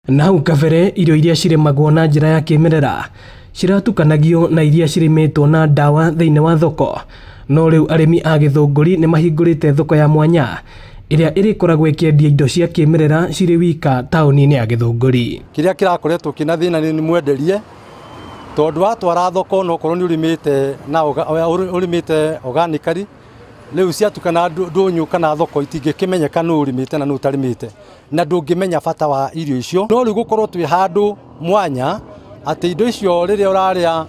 Na hau kabere irio iria cirĩmagwo na njĩra ya kĩmerera ciratukanagio na iria cirĩmĩtwo na ndawa thĩinĩ wa thoko. No rĩu arĩmi a Gĩthũngũri nĩ mahingũrĩte thoko ya mwanya ĩrĩa ĩrĩkoragwo ĩkĩendia indo cia kĩmerera cirĩ wika taũni-inĩ ya Gĩthũngũri. Kĩrĩa kĩrakoretwo kĩna thĩna nĩ mwenderie, tondũ watwara thoko no korwo nĩ ũrĩmĩte na ũrĩmĩte organically, rĩu ciatukana ndũnyũ kana thoko itingĩkĩmenyeka nũ ũrĩmĩte na nũ ũtarĩmĩte, na ndũngĩmenya bata wa irio icio. No rĩu gũkorwo twĩ handũ mwanya atĩ indo icio rĩrĩa ũrarĩa,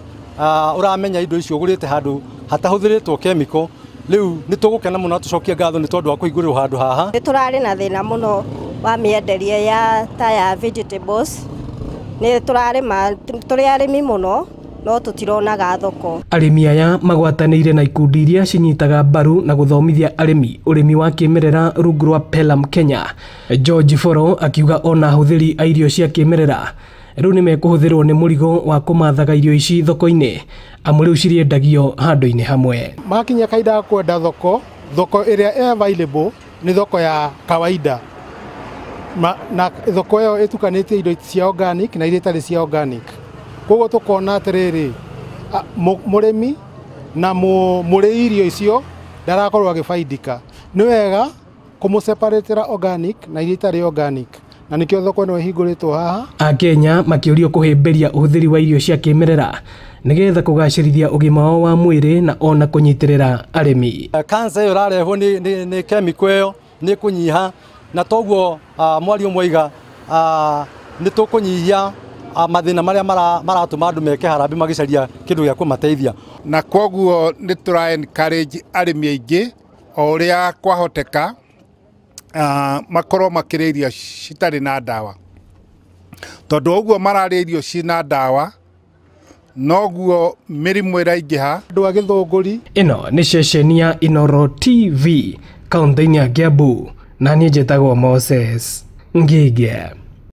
ũramenya indo icio ũgũrĩte handũ hatahũthĩrĩtwo chemical, rĩu nĩ tũgũkena mũno na tũcokie ngatho nĩ tondũ wa kũhingũrĩrwo handũ haha. Nĩ tũrarĩ na thĩna mũno wa mĩenderie ya ta ya vegetables, nĩ tũrarĩma tũrĩ arĩmi mũno no tũtironaga thoko. Arĩmi aya magwatanĩire na ikundi iria cinyitaga mbaru na gũthomithia arĩmi ũrĩmi wa kĩmerera rungu rwa Pelam Kenya. George Boro akiuga ona ahũthĩri a irio cia kĩmerera rĩu nĩ mekũhũthĩrwo nĩ mũrigo wa kũmathaga irio ici thoko-inĩ, amu rĩu cirĩendagio handũ-inĩ hamwe. Makinya kahinda ga kwenda thoko, thoko ĩrĩa ĩ available nĩ thoko ya kawaida. Na thoko ĩyo ĩtukanĩtie indo cia organic na iria itarĩ cia organic. Koguo tũkona atĩrĩrĩ, mũrĩmi na mũrĩi irio icio ndarakorwo agĩbaidika. Nĩ wega kũmũseparatĩra organic na iria itarĩ organic, na nĩkĩo thoko ĩno ĩhingũrĩtwo haha. Akenya makĩũrio kũhĩmbĩria ũhũthĩri wa irio cia kĩmerera nĩgetha kũgacĩrithia ũgima wao wa mwĩrĩ na ona kũnyitĩrĩra arĩmi. Cancer ĩyo ĩrarehwo nĩ chemical ĩyo nĩ kũnyiha, na toguo mwario mwaiga, nĩ tũkũnyihia mathĩna marĩa maratũma andũ meke harambĩ magĩcaria kĩndũ gĩa kũmateithia. Na koguo nĩ tũra encourage arĩmi aingĩ o ũrĩa kwahoteka, makorwo makĩrĩa irio citarĩ na ndawa, tondũ ũguo mararĩa irio cina ndawa noguo mĩrimũ ĩraingĩha. Andũ a Gĩthũngũri. Ĩno nĩ ceceni ya Inooro TV kaunti-inĩ ya Kiambu, na niĩ njĩtagwo Moses Ngige.